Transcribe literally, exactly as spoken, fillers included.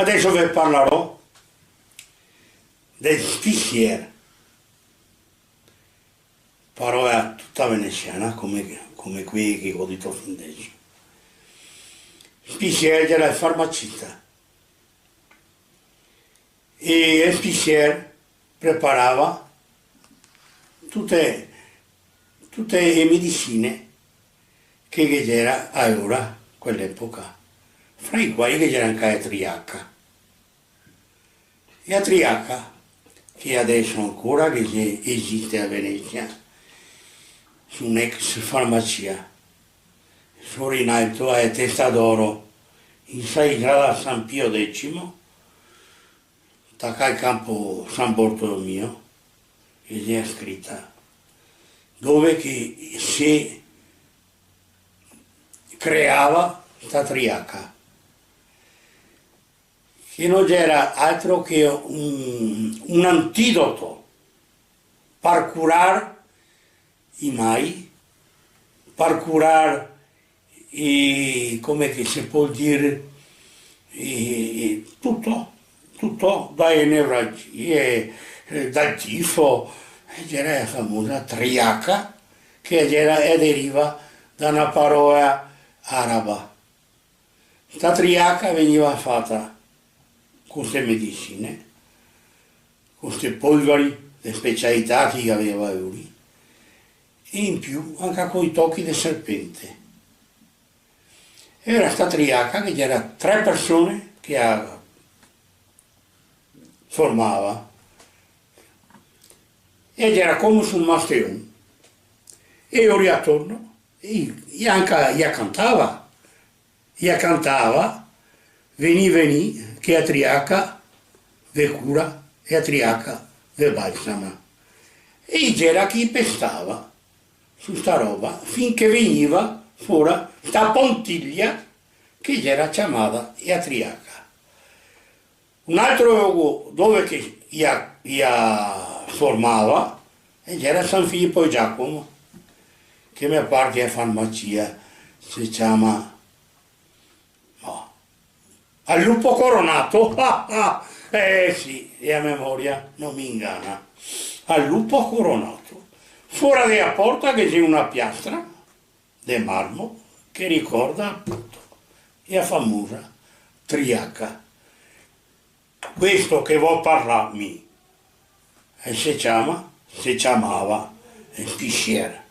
Deso ve parlarò del spisier, parola tuta venesiana, come, come quei che go dito fin deso. Spisier gera el farmacista. E el spisier preparava tute, tute e medisine che ghe gera alora, quel'epoca, fra i quali ghe gera anca a triaca. E a triaca, che adeso ancora ghe xe, esiste a Venesia, xe un'ex farmacia. Sora in alto a Testa d'Oro, in strada San Pio decimo, tacà al campo San Bortolomeo, e ghe xe scrita, dove che se creava sta triaca, che no gera altro che un, un antidoto par curar i mai, par curar i, come che se pol dir, i, tuto, tuto, da le neuralgie, eh, dal tifo, e gera la famosa triaca, che gera, e deriva da na parola araba. Sta triaca vegniva fata co ste medisine, co ste polvari de specialità che i gaveva lori, e in più anca coi tochi de serpente. E gera sta triaca che gera tre persone che a formava, e gera come su un masteon, e lori atorno, e i, i anca, i a cantava. I a cantava: "Veni, veni, che a triaca ve cura e a triaca ve balsama". E i gera che i pestava su sta roba, fin che vegniva fora sta pontilia che gera ciamada a triaca. Un altro logo dove che i a, i a formava, e gera San Filipo e Giacomo, che me par che a farmacia se ciama, no, al Lupo Coronato, eh sì, e a memoria no me ingana, al Lupo Coronato. Fora de la porta che ghe xe una piastra de marmo che ricorda apunto la famosa triaca. Questo che vo parlar mi, e se ciama, se ciamava el spisier.